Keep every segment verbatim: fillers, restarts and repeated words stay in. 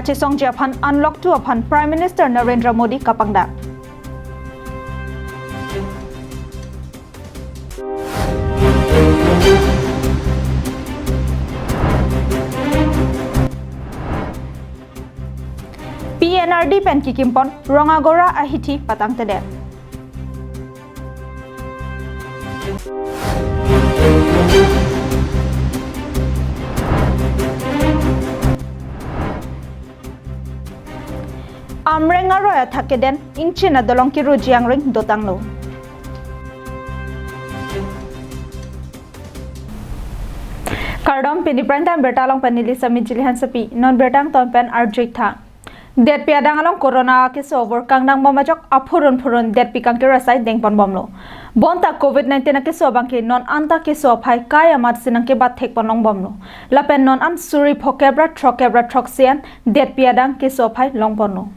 chesongji aphan Unlock two aphan Prime Minister Narendra Modi kapangdak. P N R D pen kikimpon Rongagora ahithi patangtedet. Amreng aroi athak keden, ingchin adolong kiruji angring dotanglo. Kardom, pini Prime Time birta along pen neli Sami Jili Hansepi, non birta angton pen arju-ik tha. Detpi adang along corona keso avur kangdang bom ajok aphurun phurun detpi kangkir asai dengpon bomlo. Bonta covid nineteen akeso abangke non anta keso aphai kai amat si nangkebat thekpon long bomlo. Lapen non an suri phokep ra throkkep ra throksi an detpi adang keso aphai longponlo.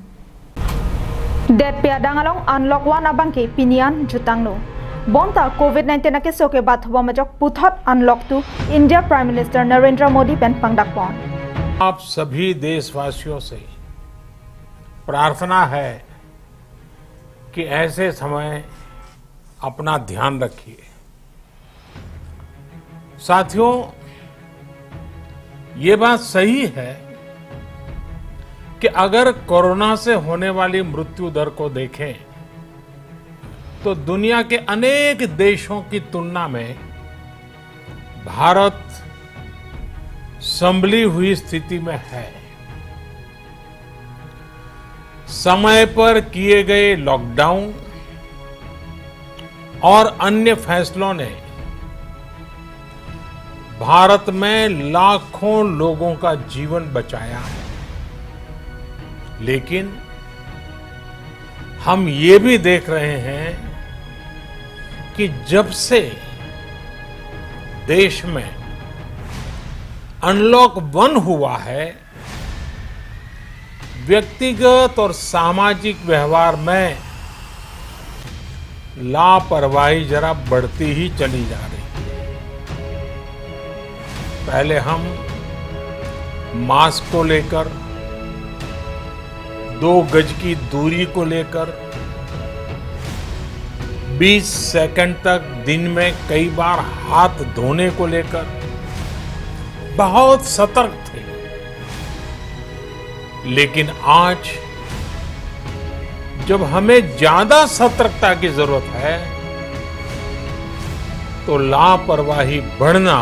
Detpi adang along Unlock one abangke pini an jutanglo. Bonta covid nineteen akeso kebat thubom ajok puthot Unlock two India Prime Minister Narendra Modi pen pangdakpon. आप सभी देशवासियों से प्रार्थना है कि ऐसे समय अपना ध्यान रखिए। साथियों, ये बात सही है कि अगर कोरोना से होने वाली मृत्यु दर को देखें, तो दुनिया के अनेक देशों की तुलना में भारत संभली हुई स्थिति में है। समय पर किए गए लॉकडाउन और अन्य फैसलों ने भारत में लाखों लोगों का जीवन बचाया है, लेकिन हम ये भी देख रहे हैं कि जब से देश में अनलॉक वन हुआ है, व्यक्तिगत और सामाजिक व्यवहार में लापरवाही जरा बढ़ती ही चली जा रही है। पहले हम मास्क को लेकर, दो गज की दूरी को लेकर, बीस सेकंड तक दिन में कई बार हाथ धोने को लेकर बहुत सतर्क थे। लेकिन आज जब हमें ज्यादा सतर्कता की जरूरत है, तो लापरवाही बढ़ना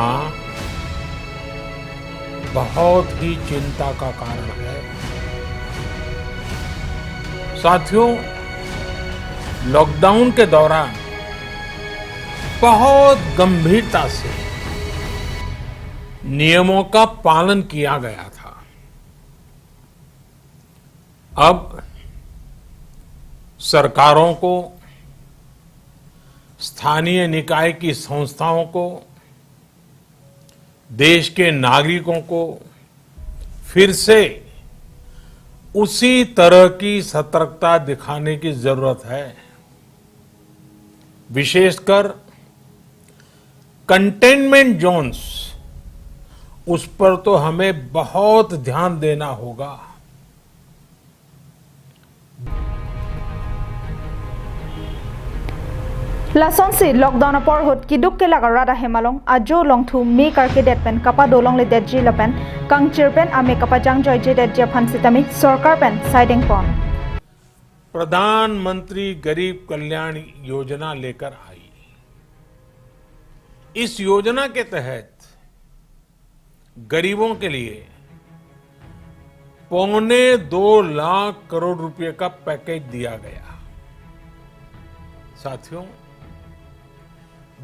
बहुत ही चिंता का कारण है। साथियों, लॉकडाउन के दौरान बहुत गंभीरता से नियमों का पालन किया गया था। अब सरकारों को, स्थानीय निकाय की संस्थाओं को, देश के नागरिकों को फिर से उसी तरह की सतर्कता दिखाने की जरूरत है। विशेषकर कंटेनमेंट जोन्स, उस पर तो हमें बहुत ध्यान देना होगा। Lasonsi lockdown apor ahut kiduk kelak arat ahem along ajo longthu me karkedet pen kapado longledetji lapen kangchir pen ame kapajang joijedetji aphan sitame sorkar pen saidengpon. प्रधानमंत्री गरीब कल्याण योजना लेकर आई। इस योजना के तहत गरीबों के लिए पौने दो लाख करोड़ रुपए का पैकेज दिया गया। साथियों,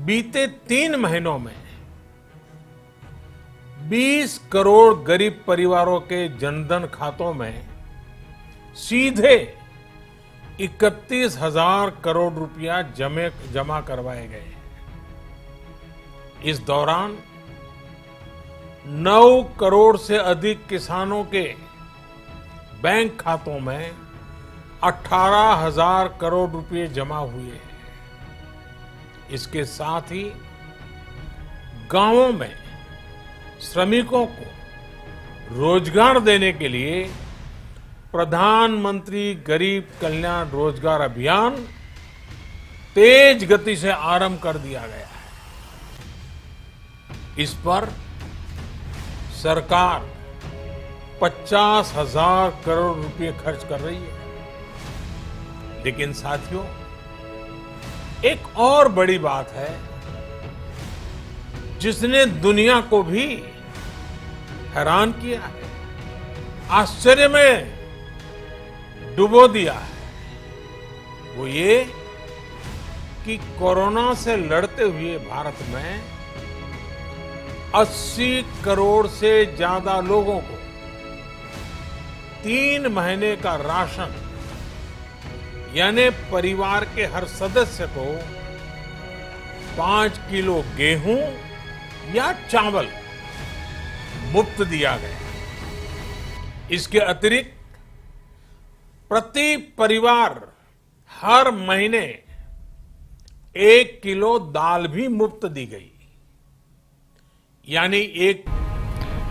बीते तीन महीनों में बीस करोड़ गरीब परिवारों के जनधन खातों में सीधे इकतीस हज़ार करोड़ रुपया जमे, जमा करवाए गए हैं। इस दौरान नौ करोड़ से अधिक किसानों के बैंक खातों में अठारह हज़ार करोड़ रुपए जमा हुए हैं। इसके साथ ही गांवों में श्रमिकों को रोजगार देने के लिए प्रधानमंत्री गरीब कल्याण रोजगार अभियान तेज गति से आरंभ कर दिया गया है। इस पर सरकार पचास हजार करोड़ रुपए खर्च कर रही है। लेकिन साथियों, एक और बड़ी बात है, जिसने दुनिया को भी हैरान किया है, आश्चर्य में डुबो दिया है, वो ये कि कोरोना से लड़ते हुए भारत में अस्सी करोड़ से ज्यादा लोगों को तीन महीने का राशन, यानी परिवार के हर सदस्य को पाँच किलो गेहूं या चावल मुफ्त दिया गया। इसके अतिरिक्त प्रति परिवार हर महीने एक किलो दाल भी मुफ्त दी गई, यानी एक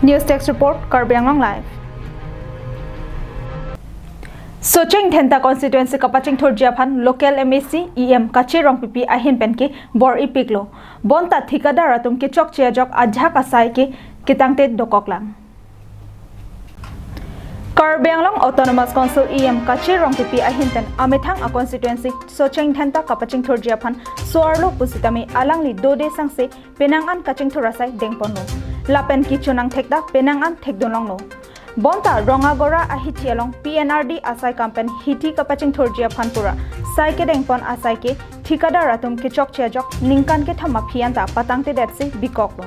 News Desk Report, Karbi Anglong Live. Socheng Dhenta constituency kapachingthurji aphan local M A C E M Kache Rongpipi ahin pen ke bor-ipiklo. Bonta thikadar atum kechokche ajok ajahak asai ke ketangte dokoklang. Karbi Anglong Autonomous Council E M Kache Rongpipi ahin pen amethang a constituency Socheng Dhenta kapachingthurji aphan so-arlo pusitame alangli dode sangse penang an kachingthur asai dengponlo. Lapen kechonang thekta penang an thekdunlonglo. Bonta Rongagora ahithi along P N R D asai kam pen hithi kapachingthurji aphan pura sai kedengpon asai ke thikadar atum kechokche ajok ningkan kethom aphi anta patangtedetsi bikoklo.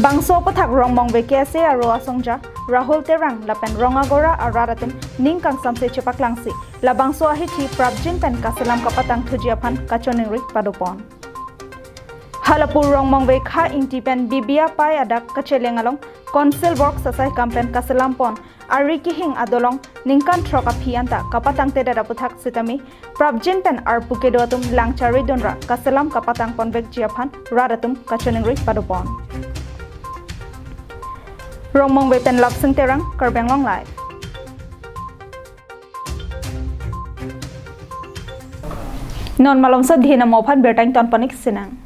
Bangso aputhak Rongmongve K S A aro asongja Rahul Terang lapen Rongagora arat atum ning kangsamse chepaklangsi labangso ahithi prapjin pen kaselam kapatangthuji aphan kachoningri padopon. Halapur Rongmongve Kha Ingti pen Bibia Pai adak kacheleng along Council Works asai kam pen kaselampon ari kehing adolong ningkan throk aphi anta kapatangtedet aputhak sitame prapjin pen arpu kedo atum lang charidunra kaselam kapatangponvekji aphan rat atum kachoningri padopon. Rongmongve pen Lapsing Terang, Karbi Anglong Live. Non malomso dhin amo aphan birta ingtonpon-ik sinang.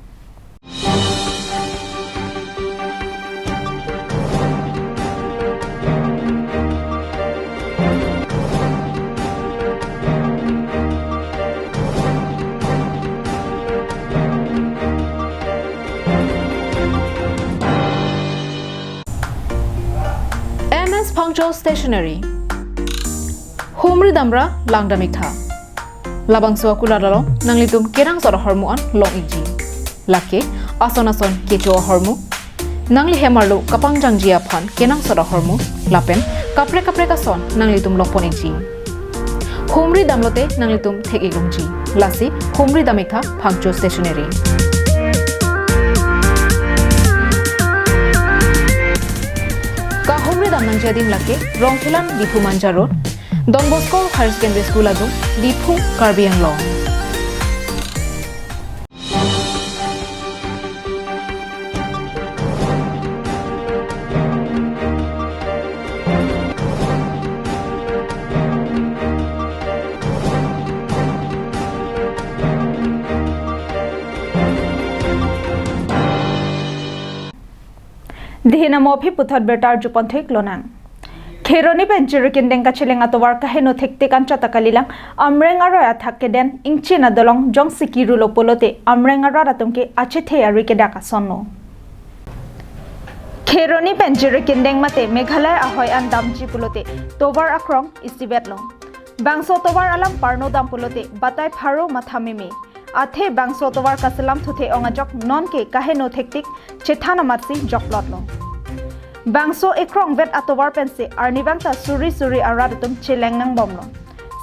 M S Phangcho Stationery. Humri damra langdam-iktha. Labangso akulat along nanglitum kenangsot ahormu an long-ikji. Lake ason ason kecho ahormu, nangli hem arlo kapangjangji aphan kenangsot ahormu, lapen kaprek kaprek ason nanglitum longpon-ikji. Humri damlote nanglitum thek-iklongji. Lasi humri dam-iktha Phangcho Stationery. Kahumri dam nangji adim lake Rongkhelan Diphu Manja Road, Don Bosco Higher Secondary School adung, Diphu, Karbi Anglong. Dhin amo aphi puthot birta arjupon theklonang. Kheroni pen Jirikindeng kacheleng atovar kaheno thektik anchot ta kalilang, Amreng aroi athak keden ingchin adolong jongsi kirulo pulote Amreng arat atum ke achethe ari kedak asonlo. Kheroni pen Jirikindeng mate Meghalaya ahoi an damji pulote tovar akrong isivetlo. Bangso tovar alam parno dam pulote batai pharo matha meme. Athe bangso tovar kaselam thuthe ong ajok nonke kaheno thektik chethan amatsi joklotlo. Bangso ekrongvet atovar pensi arnivang ta suri suri arat atum cheleng nangbomlo.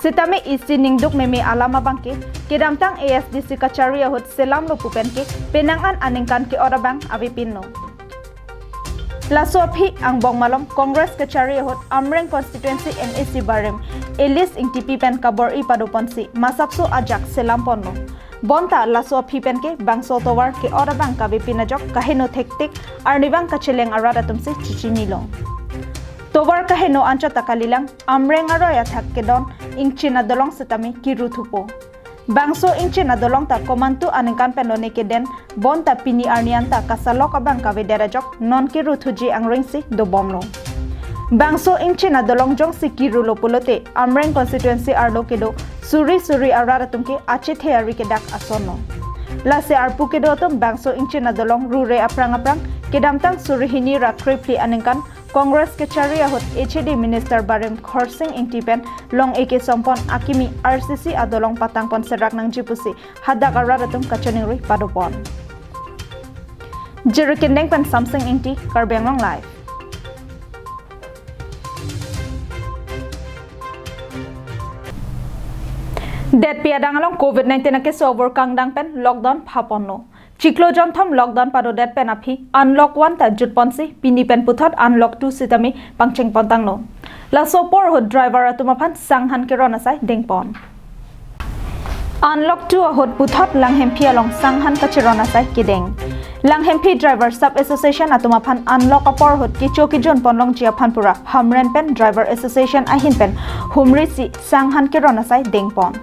Sitame isi ningduk meme alam abangke kedamtang A S D C kachari ahut selamlo pu penke penang an aningkan ke-ot abang avepinlo. Laso aphi angbong malom Congress kachari ahut Amreng constituency M A C barim Elis Ingtipi pen kabor-i padoponsi masapso ajak selamponlo. Bonta laso aphi penke bangso tovar ke-ot abang kavepin ajok kaheno thektik arnivang kacheleng arat atumsi chichinilo. Tovar kaheno anchot ta kalilang, Amreng aroi athak kedon, ingchin adolong setame kiru thupo. Bangso ingchin adolong ta komantu aningkan pen lone keden, bonta pini arni anta kasalok abang kavedet ajok, non kiru thuji angrengsi dobomlo. Bangso ingchin adolong jongsi kirulo pulote, Amreng constituency arlo kedo, suri suri arat atum ke achethe ari kedak asonlo. Lasi arpu kedo atum bangso ingchin adolong rure aphrang aphrang, kedamtang suri hini ra krephli aningkan, Congress kechari ahut H A D Minister Barim Khorsing Ingti pen long eke sompon akimi R C C adolong patangpon serak nangji pusi hadak arat atum kachiningri padopon. Jirikindeng pen Samsing Ingti, Karbi Anglong Live. Detpi adang along covid nineteen akeso avur kangdang pen lockdown phaponlo. Chiklo jonthom lockdown padodet pen aphi unlock one ta jutponsi pini pen puthot unlock two sitame pangchengpontanglo. Laso apor ahut driver atum aphan sanghan keron asai dengpon. Unlock two ahut puthot Langhemphi along sanghan kacheron asai kedeng. Langhemphi Driver Sub Association atum aphan unlock apor ahut kecho kejun ponlongji aphan pura Hamren pen Driver Association ahin pen humrisi sanghan keron asai dengpon.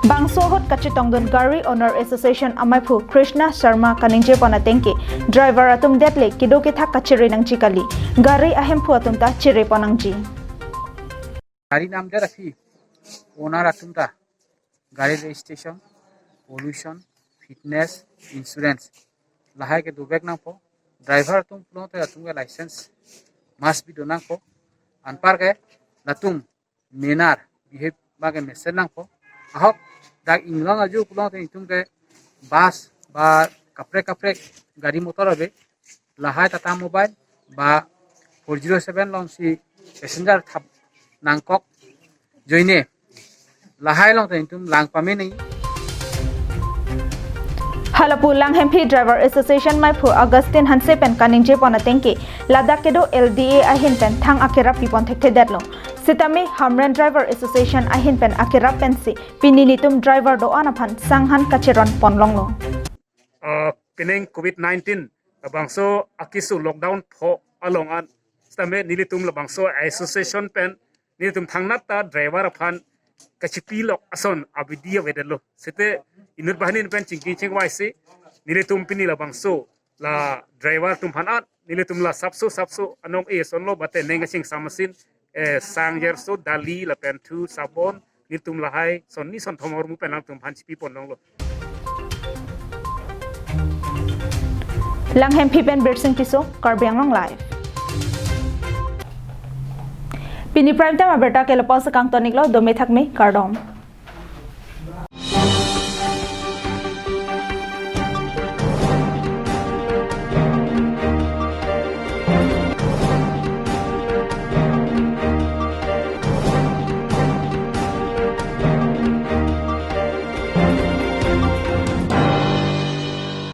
Bangso ahut kachetongdun Gari Owner Association amaiphu Krishna Sharma kaningjepon atengke, driver atum detle kedo kethak kachere nangji kali, gari ahemphu atum ta cherepon nangji. Gari namdet aphi owner atum ta gari registration, pollution, fitness, insurance lahai ke dovek nangpo. Driver atum pulote atum ke license must be do nangpo. Anparke latum manner, behave abang ke mesen nangpo. Ahok dak inglong aju pulote itum ke bus ba kaprek kaprek gari motor ave, lahai Tata Mobile ba four zero seven alongsi passenger thap nangkok, ajoine lahai along ta itum lang pame nangji. Halapu Langhemphi Driver Association maiphu Augustine Hanse pen kaningjepon atengke, ladak kedo L D A ahin pen thang akerap pipon thekthedetlo. Sitame Hamren Driver Association ahin pen akerap pensi pini nelitum driver do-an aphan sanghan kacheron ponlonglo. Ah, pining covid nineteen labangso akeso lockdown pho along an sitame nelitum labangso association pen nelitum thangnat ta driver aphan kachipilok ason abidi avedetlo. Site inut banghini pen chingki chingvaisi nelitum pini labangso la driver atum aphan at nelitum la sapso sapso anong e sonlo bate neng kaching samasin, eh, sang jerso, dali lapen thu sabon, nelitum lahai sonni sonthom ahormu pen nangtum aphan chipiponlonglo. Langhemphi pen Birsing Tisso, Karbi Anglong Live. Pini prime time abirta ke lapu-an si kangtoniklo, dome thakme, kardom.